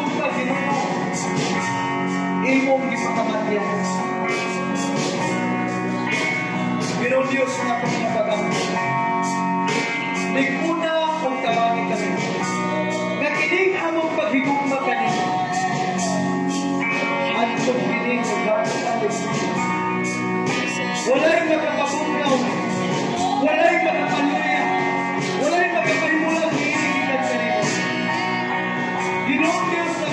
Gugma, Ginoo, imong gipakamatyan. Ginoong Diyos nga akong mga pag-ampo, lig-una ug tabangi kami nga kining among paghigugma kanimo, hantog kining nagkakatawid. Walay makapabugnaw, walay makapaluya, walay makapahimulag niini gikan kanimo. Ginoong Diyos na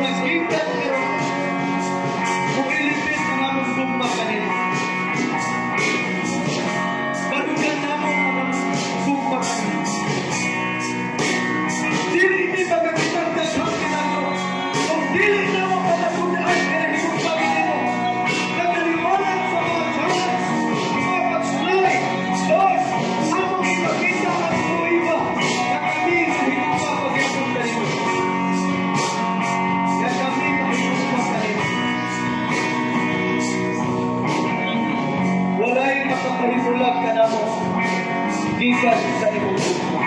naggikan karon, muilipit ang among gugma kanimo. Barugan namo ang among gugma kanimo. Dili mi magkakitang daghang milagro kung dili namo palatud-an nga nahigugma nimo. Nagaliwanag sa mga challenge, mga pagsulay, Lord, among ipakita ang pruweba na kami nahigugma pagyapon kanimo. Nga kami nahigugma kanimo. Walay makapahimulag kanamo gikan sa imong gugma.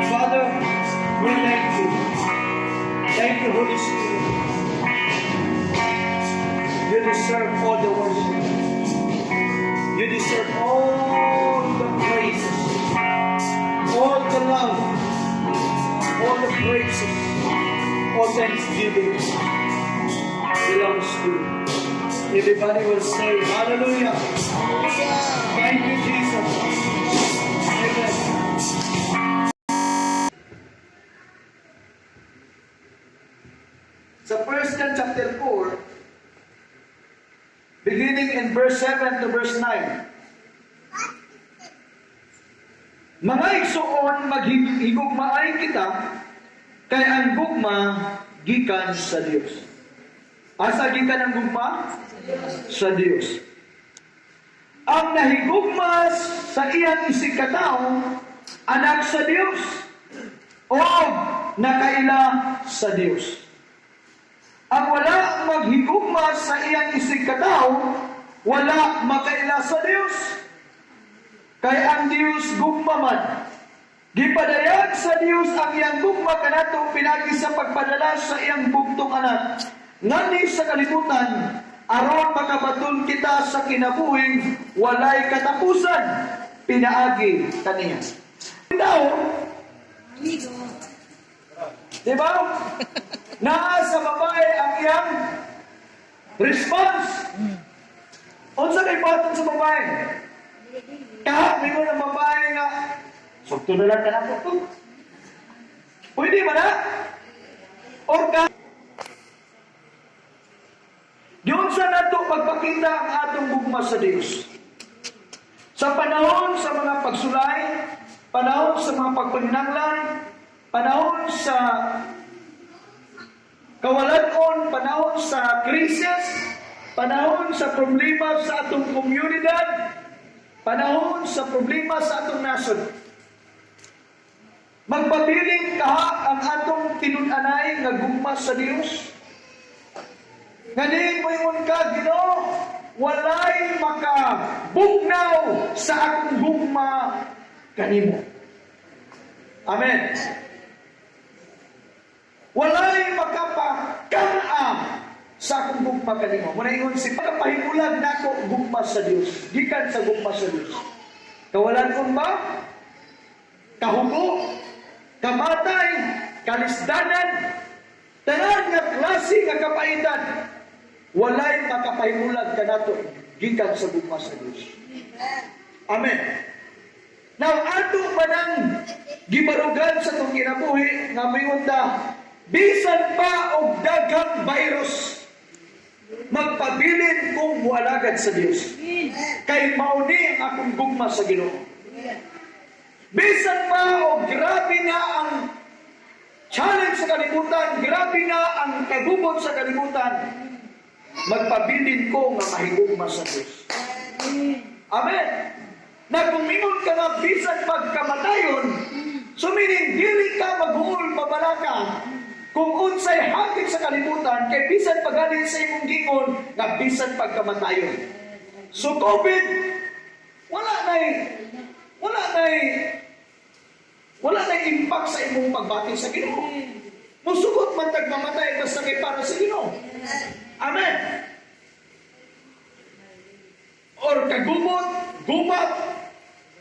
Father, we thank you. Thank you, Holy Spirit. You deserve all the worship. You deserve all the praises, all the love, all the praises, all thanksgiving belongs to you. Everybody will say, "Hallelujah." Thank you, Jesus. Amen. Sa 1 John chapter 4, beginning in verse 7 to verse 9. Mga igsuon, maghigugmaay kita, kay ang gugma gikan sa Dios. Asa gikan ang gugma? Sa Dios. Ang nahigugma sa iyang isigkatawo, anak sa Dios o nakaila sa Dios. Ang wala maghigugma sa iyang isigkatawo, wala makaila sa Dios. Kay ang Dios gugma man. Gipadayag sa Dios ang iyang gugma kanato pinaagi sa pagpadala sa iyang bugtong anak nganhi sa kalibutan aron makabaton kita sa kinabuhing walay katapusan pinaagi kaniya. Tao, di ba? Naa sa babae ang iyang response. Unsa kay baton sa babae? Kaha, mingon ang babae nga, "Sugto na lang ka na po." Pwede ba na? Or ka, Diyon sa nato pagpakita ang atong gugma sa Dios. Sa panahon sa mga pagsulay, panahon sa mga pagpanginahanglan, panahon sa kawalan-on, panahon sa krisis, panahon sa problema sa atong komunidad, panahon sa problema sa atong nasod. Magpabiling kaha ang atong tinud-anay nga gugma sa Dios. Nganing moingon ka, "Ginoo, walay makabugnaw sa akong gugma kanimo." Amen. Walay makapakang-a sa akong gugma kanimo. Muna ingon si pagkapahimulag nako gugma sa Dios. Gikan sa gugma sa Dios. Kawalan ba? Kahugo, kamatay, kalisdanan, tanan nga klase nga kapaitan, walay makapahimulag kanato gikan sa gugma sa Dios. Amen. Now, ato man ang gibarugan sa atong kinabuhi nga moingon ta, bisan pa og daghang virus, magpabilin kong mualagad sa Dios. Kay mao ni ang akong gugma sa Ginoo. Bisan pa og grabe na ang challenge sa kalibutan, grabe na ang kagubot sa kalibutan, magpabilin ko nga mahigugma sa Dios. Amen. Na kung mingon ka nga bisan pagkamatayon, so meaning dili ka maghuol mabalaka kung unsay hagit sa kalibutan, kay bisan pagalit sa imong gingon nga bisan pagkamatayon. So COVID, wala nay Wala na impact sa imong pagbati sa Ginoo. Musugot man tag mamatay basta kay para sa Ginoo. Amen. Or kagubot, gubat,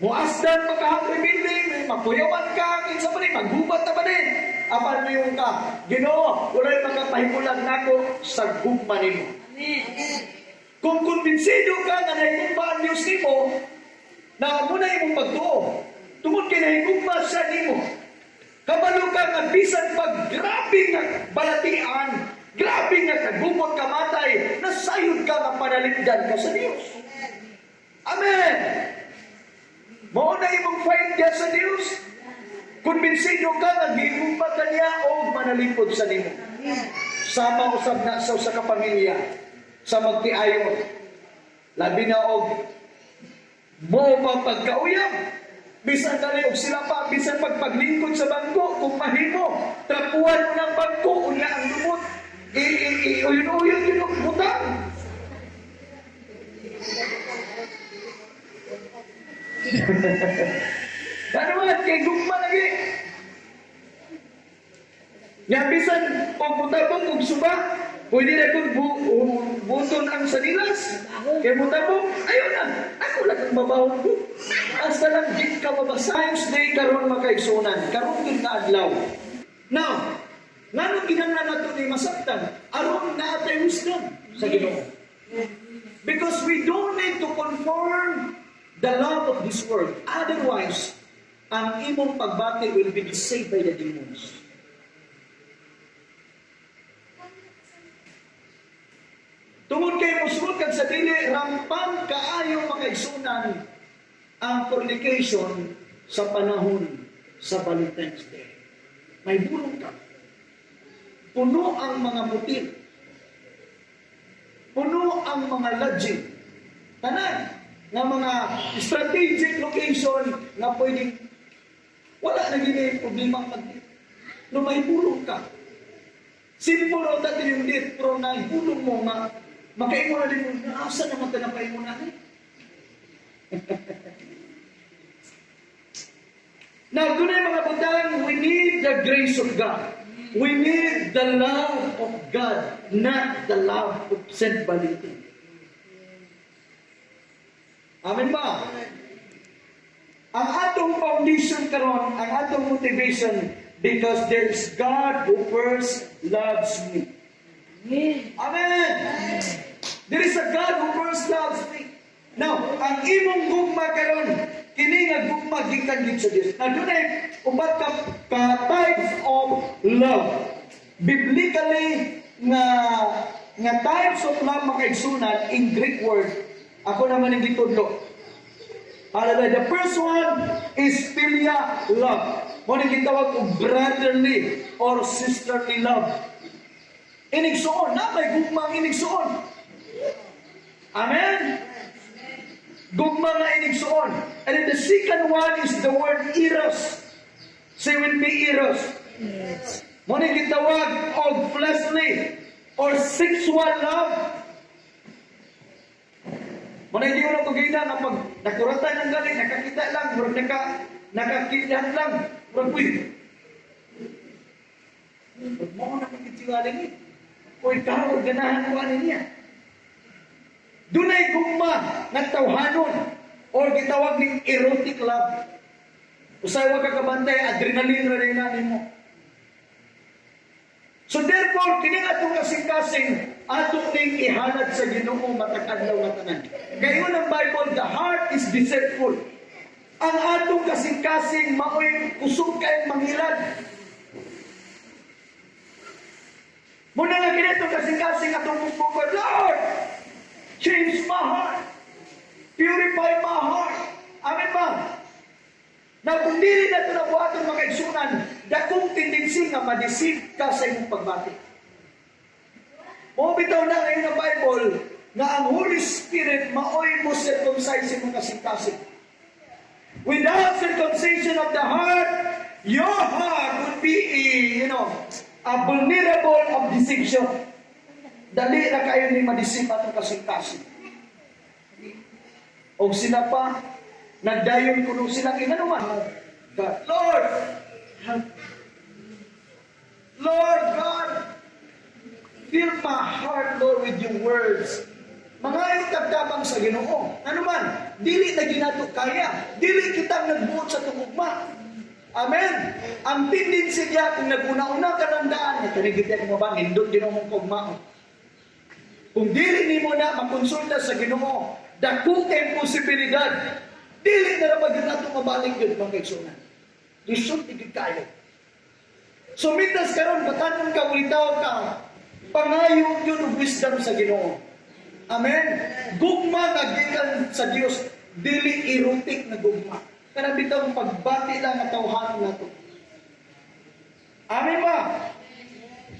muasdan makahang rebuilding, makuyawan ka, kinsa pa ni, maggubat na ba din? Apan moingon ka, "Ginoo, walay makapahimulag nako sa gugma nimo." Kung kumbinsido ka nga nahigugma ang Diyos nimo, na mao na imong pagtuo, tungod kay nahigugma siya nimo, kabalo ka nga bisan pag grabe nga balatian, grabe nga kagubot kamatay, nasayod ka nga panalipdan ka sa Diyos. Amen! Mao na imong fight ka sa Diyos. Kumbinsido ka nga gihigugma ka niya o manalipod sa nimo. Sama usab na sa usa ka pamilya sa magtiayon. Labi na og mo pa pagkauyab. Bisan dali og sila pa, bisan pagpaglingkod sa bangko, kung mahimo, trapuan mo ng bangko, unya ang lumot. I uyon-uyon yun ang butang. Ano man, kay gugma lagi. Nga bisan og mutabok og suba, pwede na kung buton ang sanilas. Kay mutabok, ayaw na. Ako lang ang babawon ko. Asa lang di ka mabasa. Valentine's Day karon, mga kaigsuonan, karon gyud nga adlaw. Now, nganong ginanglan nato ni masaktan? Aron naa tay wisdom sa Ginoo. Because we don't need to conform the love of this world. Otherwise, ang imong pagbati will be deceived by the demons. Tungod kay musulod kag sa dili, rampant kaayo, mga kaigsuonan, ang fornication sa panahon sa Valentine's Day. May bulong ka. Puno ang mga motel. Puno ang mga lodging. Tanan nga mga strategic location nga pwedeng wala na gini problema pag no may bulong ka. Simple ra ta yung date, pero naibulong mo nga makaingon na din mo, asa naman ta nakaingon na ni? Now, doon ay mga butang, we need the grace of God. We need the love of God, not the love of Saint Valentine. Amen ba? Ang atong foundation karon, ang atong motivation, because there is God who first loves me. Amen. There is a God who first loves me. Now, ang imong gugma karon, kini nga gugma gikan gid sa Dios. Now, dunay upat ka types of love. Biblically nga types of love, mga kaigsuonan, in Greek word, ako naman ang gitudlo. Hallelujah. The first one is philia love. Mao ni gitawag og brotherly or sisterly love. Inigsuon, na may gugma ang inigsuon. Amen? Gugma nga inigsuon. And then the second one is the word eros. Say with me, eros. Mao ni gitawag og fleshly or sexual love. Mao ni giingon ko gina nga pag nakuratan ng gani, nakakita lang, murag nakakilhan lang, murag uy. Murag mo na magkitiwala ni. Uy, karon ganahan ko ani niya. Dunay gugma nga tawhanon or gitawag ning erotic love. Usay wa ka kabantay, adrenaline ra rin na nimo. So therefore, kini nga atong kasing-kasing, atong ning ihalad sa Ginoo matag adlaw nga tanan. Kay ingon ang Bible, the heart is deceitful. Ang atong kasing-kasing maoy kusog kayong mangilad. Muna nga kini atong kasing-kasing atong pugpugod, "Lord, change my heart. Purify my heart." Amen ba? Na kung dili na ito nabuhaton, mga kaigsuonan, dakong tendency nga ma-deceive ka sa imong pagbati. Mao bitaw na ngayon ang Bible nga ang Holy Spirit maoy mo circumcise imong kasing-kasing. Without circumcision of the heart, your heart would be a vulnerable of deception. Dali na kayo ni ma-deceive atong kasing-kasing. O sila pa, nagdayon kuno sila kay man. God. Lord, help me. Lord God, fill my heart, Lord, with your words. Mangayo ta'g tabang sa Ginoo. Ano man, dili na gyud nato kaya. Dili kitang nagbuot sa atong ugma. Amen. Ang tendency niya, kung nag-una-una ka ng daan, kani gid ko ba, nindot Ginoo mong kaugmaon. Kung dili nimo na makonsulta sa Ginoo, dako kay posibilidad. Dili na ra gyud nato mabalik yun, mga kaigsuonan. Lisod gyud kayo. So mitas karon batanon ka, ulitaw ka, pangayo yun og wisdom sa Ginoo. Amen. Gugma nga gikan sa Dios, dili erotic na gugma. Kana bitawng pagbati lang nga tawhanon nato. Amen ba?